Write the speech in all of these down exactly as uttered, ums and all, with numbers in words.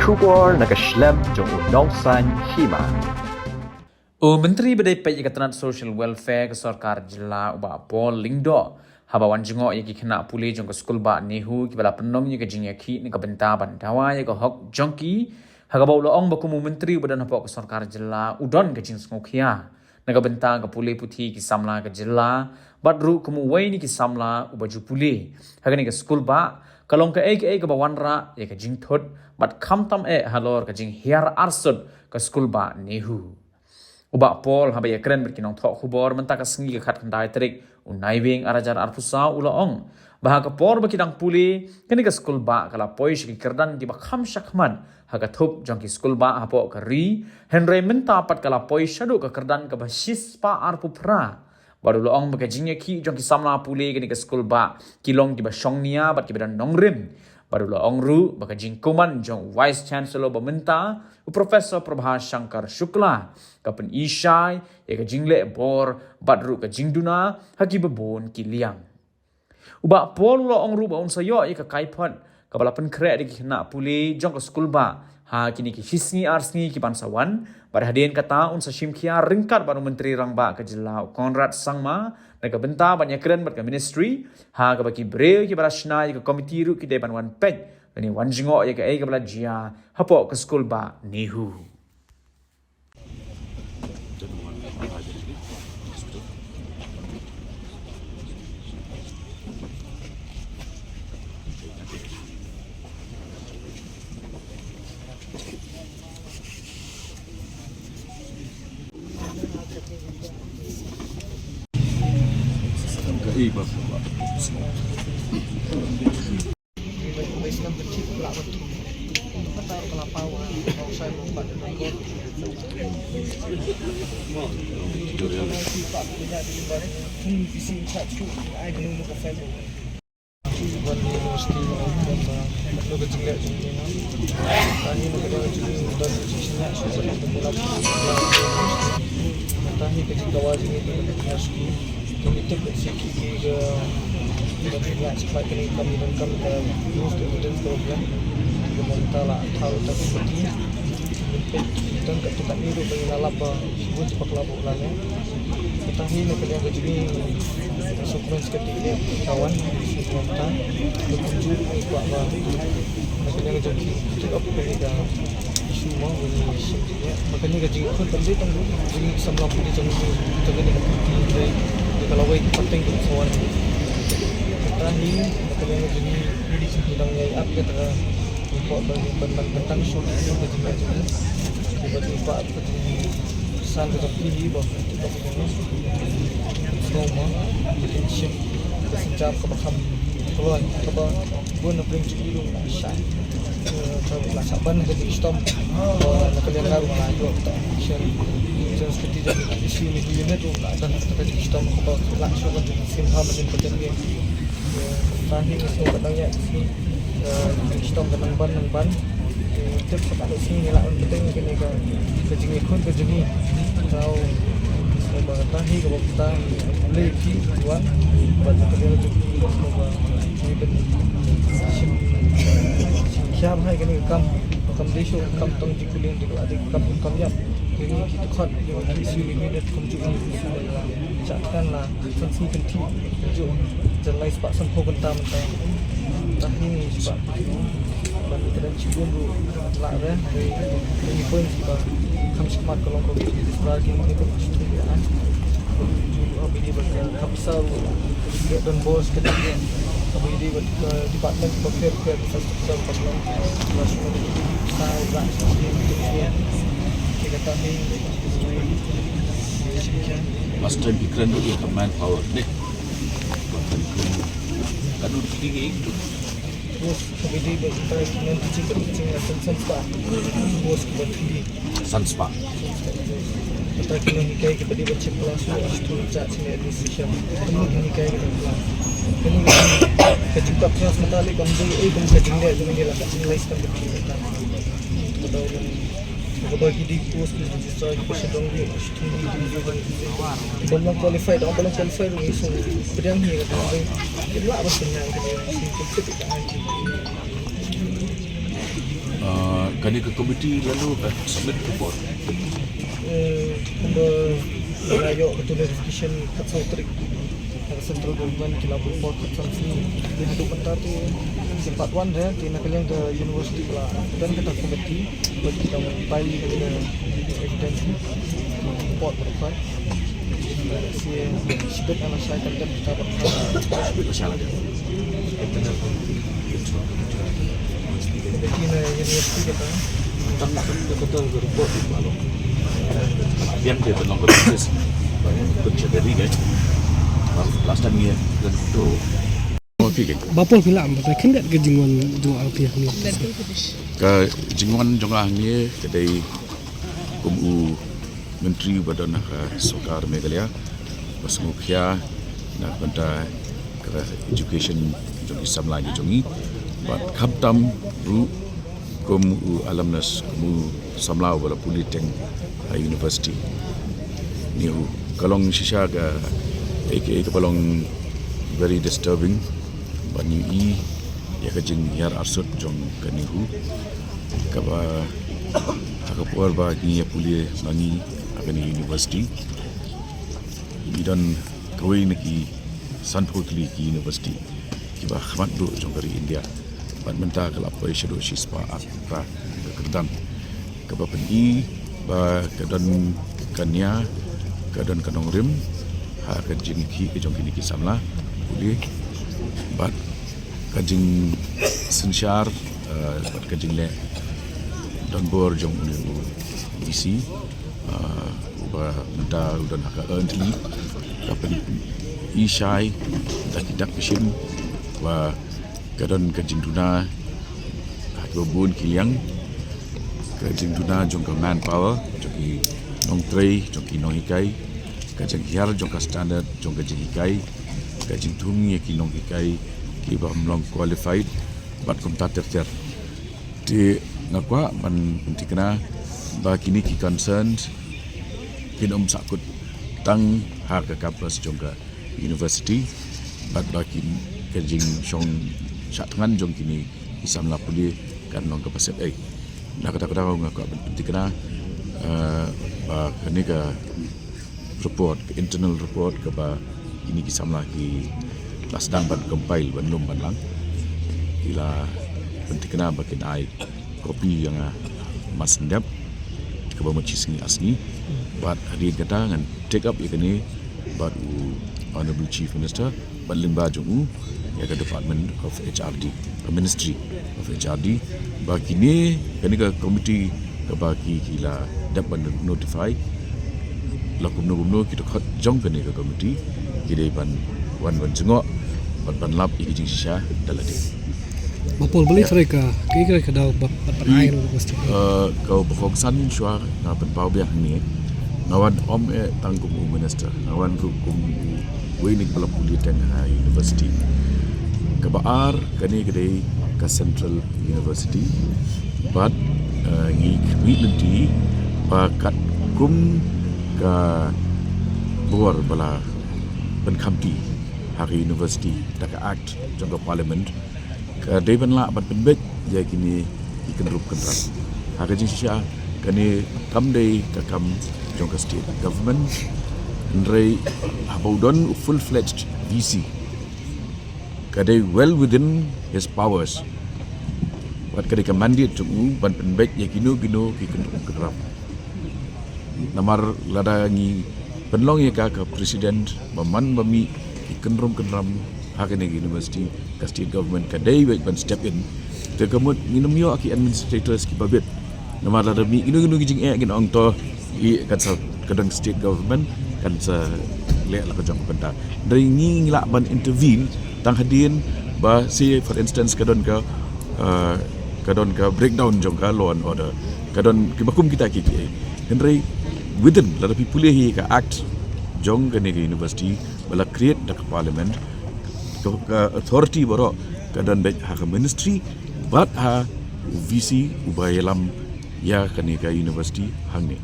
Khubor na ka shlem jong u Nongsaiñ Hima. U Myntri ba dei peit ïa ka tnat Social Welfare ka Sorkar Jylla u Bah Paul Lyngdoh, haba wan jngoh ïa ki khynnah pule jong ka skulbah NEHU kiba la pynlong ïa ka jingïakhih na ka bynta ban dawa ïa ka hok jong ki, ha kaba u la ong ba kum u Myntri uba don hapoh ka Sorkar Jylla u don ka jingsngewkhia na ka bynta ka pule puthi ki samla ka jylla, bad ruh kum uwei na ki samla uba ju pule ha kane ka skulbah, ka long kaei kaei kaba wanrah ïa ka jingthut bad khamtam eh halor ka jinghiar arsut ka skulbah NEHU. U Bah Paul, haba ïakren bad ki nongthoh khubor mynta ka sngi ka khatkhyndai tarik u Naiwieng arhajar arphew saw, u la ong ba ha ka por ba ki dang pule, kane ka skulbah ka la poi sha ki kyrdan kiba kham shakhmat ha ka thup jong ki skulbah hapoh ka ri, hynrei mynta pat ka la poi shaduh ka kyrdan kaba shispah arphew phra. Bad u la ong ba ka jingïakhih jong ki samla pule kane ka skulbah ki long kiba shongnia bad kiba don nongrim. Bad u la ong ruh ba ka jingkuman jong u Vice Chancellor ba mynta, u Professor Prabha Shankar Shukla, ka pynishai ïa ka jingleh bor bad ruh ka jingduna ha kiba bun ki liang. U Bah Paul u la ong ruh ba un sa ïoh ïa ka kaiphod kaba la pynkhreh da ki khynnah pule jong ka skulbah ha kine ki shisngi arsngi ki ban sa wan, bad hadien kata un sa shim khia ryngkat bad u Myntri Rangbah ka jylla u Conrad Sangma na ka bynta ban ïakren bad ka ministry, ha kaba ki briew kiba la shna ïa ka komiti ruh ki dei ban wan peit lane wan jngoh ïa kaei kaba la jia hapoh ka skulbah NEHU. Mynta la thal ta ka kti. Mynta ka tu ka ni ruh ba ngi la lap ba shi bun tu bakla ba u la leh. Kata hi na ka liang ka jong ngi, ka sukmen ska ti ne ka wan shi bun ta. Ka kumjuh ngi kwah ba na ka liang ka jong ki, ki up ka ni ka issue mo, ba ngi shim ji ne. Ba ka ni ka jingkhun tam dei tang jong ngi samla pule jong ngi, jong ngi ka kti dei, ka lawei ka pateng ka sa wan. Kata hi na ka liang ka jong ngi, ngi dang ïai ap ka ta ka Ngi kwah ba ngi ban ban ban tang shuh shuh ka jingeh jong ngi. Ba ngi kwah ka jingsan ka jong phi hi ba phi tip ba ka jong ngi. Sngewma ka jingshim ka sienjam kaba kham kloi kaba bun na pdeng jong ngi ruh la shah. Eh, ka la shah ban ka jingshitom. Ba na ka liang nga ruh nga la ïoh ta shen. Jong ka ti jong ngi issue ni unit ruh la dang ka jingshitom kaba la shuh ka jingshim ha ba jong ka jong ngi. Tang hi ngi sngewbha nang ïa ki, eh, ki shitom ka nang ban, nang ban. Ki tip ka pat sngi ngi lah ban pynbeit kane ka, ka jingïakhun ka jong ngi. Tau sngewbha tang hi kaba tang lei phi wan. Bad ka dei ka jong ngi sngewbha ngi pyn shim, shim khia bha ïa kane ka kam. Kam dei shuh kam tang jingkuling jingkla dei kam, kam ïap. Ngi ki dkhot ïa ki shu ngi ngi kum ju ngi shu ngi la. Chah kan la. San sngi kynthih, ju jan lai spah sanphew kynta mynta. Tang hi ngi spah. Ban kren shibun ruh lah re, re, re, ngi pun spah. Kham shikmat ka long ka wei, spah ki ngi pun shibun ruh ah. Ju ruh ah bini ban ka kham sa ruh. Don bos ka dei. Ka bini ban ka department ka pher pher sa sa ka long. Sa sa sa. Ki kata hi. Last time ki kren ruh ïa ka manpower ne. Ba kan kren. Kan ruh ki ki. Bos, ka bidi ba kita ki ngan teaching, ka teaching la san, san spah. Bos, ki ba teaching. San spah. Kita ki ngan hikai, ki ba di ba chim class, bos, tu cha chim administration. Ki ngan hikai kita class. Kani ka, ka jingkap class mata le kam dei, eh, kam ka jingleh, kam ni la ka jingleh, kam ka jingleh. Ka dei Kaba ki dei post ki register ki ba sha dong ki, ki, ki, ki, ki bym long qualified, ong ba long qualified ruh ngi sngewpdiang hi ka dei. Ki lah ban pynïaid ka dei, ki, ki, ki, ki, ki. Ah, Kane ka committee lano ka submit report? Eh, kumba la ïoh ka notification khatsaw tarik, ka central government ki la buh report khatsan sngi. Te haduh mynta te ki part one re, te na ka liang ka university la don kata ka committee ba ki dang file ka evidence report ba ka. Shi bit ana shai kan dep kata ba ka. Shai la dep. Kine university kata. Tang na kan kata report di malu. Biang dia tenang ke office. Kun cederi ke. Last time dia kan tu. Ba pol phi lah, ba khyndiat ka jingwan jong nga phi hangne. Ka jingwan jong nga hangne ka dei kum u Myntri ba don ha ka sorkar Meghalaya ba sngewkhia na ka bynta ka education jong ki samla ki jong ngi, bad khamtam ruh kum u alumnus, kum u samla uba la pule teng ha university. Ni u ka long shisha ka, eh, ka, ka ba long very disturbing. Ba ngi i ïa ka jinghiar arsut jong ka NEHU, kaba ha ka por ba ngi ïa pule ma ngi ha kane university, ngi don kawei na ki sanphew tylli ki university kiba khmat duh jong ka ri India. Bad mynta ka la poi shaduh shispah ar ka kyrdan, kaba pyni ba ka don ka nia, ka don ka nongrim ha ka jingkhih ka jong kine ki samla pule, bad ka jingsynshar, eh, bad ka jingleh donbor jong une u VC, eh, uba mynta u don ha ka earned leave, ka pyni shai da ki dak ki shin ba ka don ka jingduna ha kiba bun ki liang, ka jingduna jong ka manpower, jong ki nongtrei, jong ki nonghikai, ka jinghiar jong ka standard jong ka jinghikai, ka jingthung ïa ki nonghikai kiba ym long qualified, bad kumta ter ter. Te nga kwah ban pynthikna ba kine ki concerns kin ym sahkut tang ha ka campus jong ka university, bad ba kin, ka jingshong shah thngan jong kine ki samla pule kan long kaba set ei. Na kata ka daw nga kwah ban pynthikna, eh, ba kane ka report, ka internal report kaba kine ki samla ki la sdang ban compile ban lum ban lang, ki la pynthikna ba kin ai copy ïa nga, ah, mar shen dep, kaba mut shi sngi ar sngi. Bad hadien kata ngan take up ïa kane bad u Honorable Chief Minister bad lyngba jong u ïa ka Department of H R D, ka Ministry of H R D, ba kine, kane ka committee kaba ki, ki la dep ban notify, la kumno kumno ki dkhot jong kane ka committee ki dei ban wan ban jngoh bad ban lap ïa ki jingshisha da lade. Ba pol balei, trai ka, ka, ka, ka daw ba, ba, ba ai ro ko sti. Eh, ka ba kongsan shuwa nga pynpaw biang hangne. Nga wan ym eh tang kum u minister, nga wan ruh kum uwei na kiba la pule teng ha university. Kaba ar, kane ka dei ka Central University. Bad, eh, ngi khmih lynti ba katkum ka bor ba la pynkhamti ha ka university da ka act jong ka parliament, ka dei ban lah ban pynbeit ïa kine ki kynrup kynrap. Ha ka jingshisha, kane kam dei ka kam jong ka state government, hynrei haba u don u full fledged VC, ka dei well within his powers. Wat ka dei ka mandate jong u ban pynbeit ïa kino kino ki kynrup kynrap. Namar lada ngi pynlong ïa ka ka president ba man ba mih ki kynrum kynram ha kane ka university, ka state government ka dei beit ban step in. Te ka mut ngin ym ïoh ki administrators kiba bit. Namar lada mih kino kino ki jingeh ngin ong to i kan sa, ka don state government kan sa leh la ka jong ka bynta. Hynrei ngi lah ban intervene tang hadien ba, say for instance, ka don ka, uh, ka don ka breakdown jong ka law and order, ka don kiba kum kita ki ki. Hynrei within, lada phi pule hi ka act jong kane ka university ba la create da ka parliament, ka, ka authority baroh ka don beit ha ka ministry bad ha u VC uba ïalam ïa kane ka university hangne.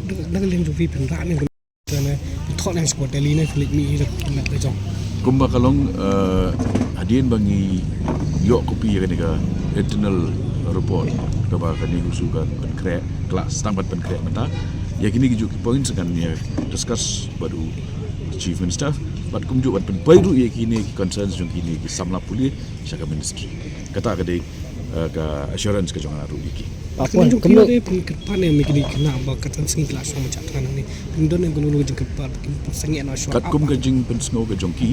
Da, da ka liang jong phi pynrah ne ka ne, pynthok ne sha ka teli ne, pynleit mih hi da ka jong. Kumba ka long, eh, hadien ba ngi ïoh copy ïa kane ka internal report kaba ka NEHUSU ka pynkhreh, ka la sdang ban pynkhreh mynta. Ïa kine ki juh ki points kan ïa discuss bad u Chief Minister bad kumjuh ban pynpoi ruh ïa kine ki concerns jong kine ki samla pule sha ka ministry. Kata ka dei, eh, ka assurance ka jong nga ruh ïa ki. Kane jong ki, kumno, ïa dei pynkyrpad ne ïa kine ki khynnah ba katto katne sngi ki la shong mynta, tang hangne kim don ïa kano kano ka jingkyrpad ba kin pynsangeh noh shuwa. Katkum ka jingpynsngew ka jong ki,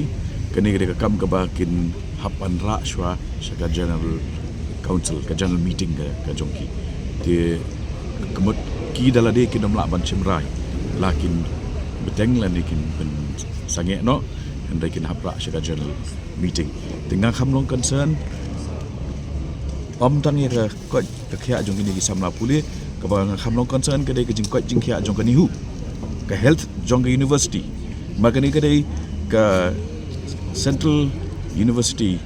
kane ka dei ka kam kaba kin hap ban rah shuwa sha ka General Council, ka General Meeting ka, ka jong ki. Te ka mut ki da lade kin ym lah ban shim rai, la kin bteng lane kin pynsangeh noh, hynrei kin hap rah sha ka General Meeting. Te nga kham long concern ym tang ïa ka koit ka khiah jong kine ki samla pule, kaba nga kham long concern ka dei ka jingkoit jingkhiah jong ka NEHU, ka health jong ka university. Ma kane ka dei ka Central University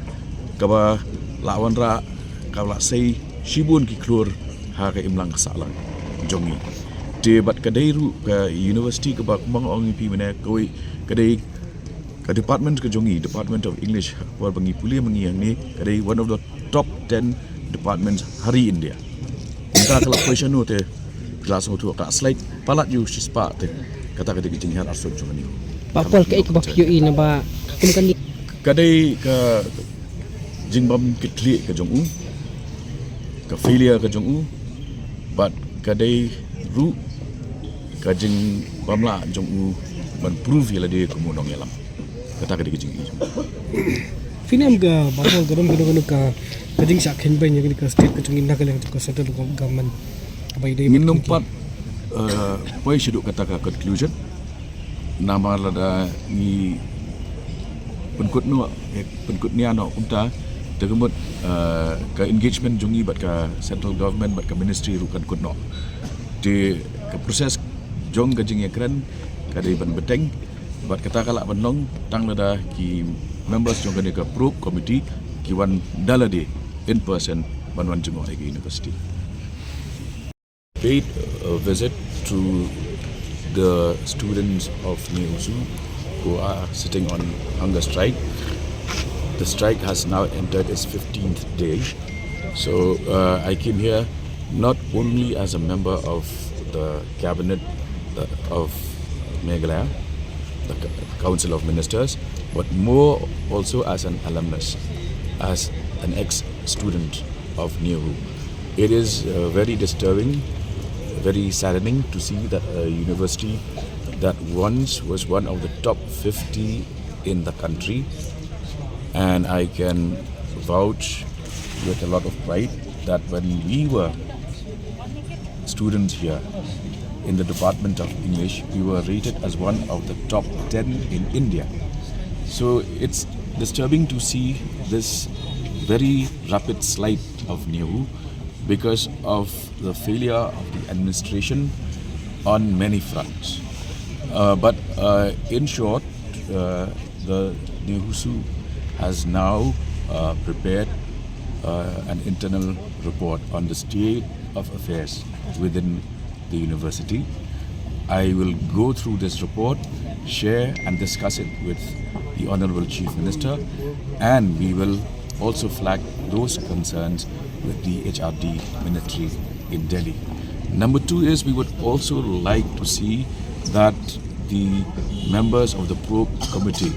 kaba la wanrah, kaba la sei shibun ki klur ha ka imlang ka sahlang jong ngi. Te bad ka dei ruh ka university kaba kumba nga ong ïa phi mynne, kawei ka dei ka department ka jong ngi, Department of English, ha ka por ba ngi pule ma ngi hangne, ka dei one of the top ten departments ha ri India. Mynta ka la poi shano te, ka la sngewthuh ka slide palat ïa u shispah te. Kata ka dei ka jinghiar arsut jong ngi. Bah Paul, kaei kaba phi ïohi naba kum kane? Ka dei ka jingbym kit khlieh ka jong u, ka failure ka jong u, bad ka dei ruh ka jingbymlah jong u ban prove ïa lade kum u nongïalam. Kata ka dei ka jingïohi jong u. Phi ïohi em ka, Bah Paul, ka don kano kano ka, ka jingshah kynbeiñ ïa kane ka state ka jong ngi na ka liang jong ka central government? Kaba ïadei, ngin ym pat, eh, poi shaduh kata ka conclusion. Namar lada ngi pynkut noh, eh, pynkut nia noh kumta, te ka mut, eh, ka engagement jong ngi bad ka central government bad ka ministry ruh kan kut noh. Te ka process jong ka jingïakren ka dei ban bteng, bad kata ka lah ban long tang lada ki members jong kane ka probe committee ki wan da lade in person ban wan jngoh ïa ka university. Paid a visit to the students of NEHUSU who are sitting on hunger strike. The strike has now entered its fifteenth day. So, uh, I came here not only as a member of the cabinet, uh, of Meghalaya, the c-, Council of Ministers, but more also as an alumnus, as an ex-student of NEHU. It is, uh, very disturbing, very saddening to see that a university that once was one of the top fifty in the country, and I can vouch with a lot of pride that when we were students here in the Department of English, we were rated as one of the top ten in India. So it's disturbing to see this very rapid slide of NEHU because of the failure of the administration on many fronts. Uh, but, uh, in short, uh, the NEHUSU has now, uh, prepared, uh, an internal report on the state of affairs within the university. I will go through this report, share and discuss it with the Honorable Chief Minister, and we will also flag those concerns with the H R D Ministry in Delhi. Number two is we would also like to see that the members of the probe committee,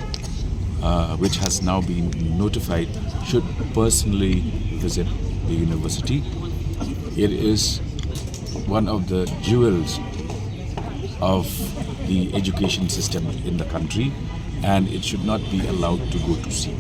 uh, which has now been notified, should personally visit the university. It is one of the jewels of the education system in the country, and it should not be allowed to go to seed.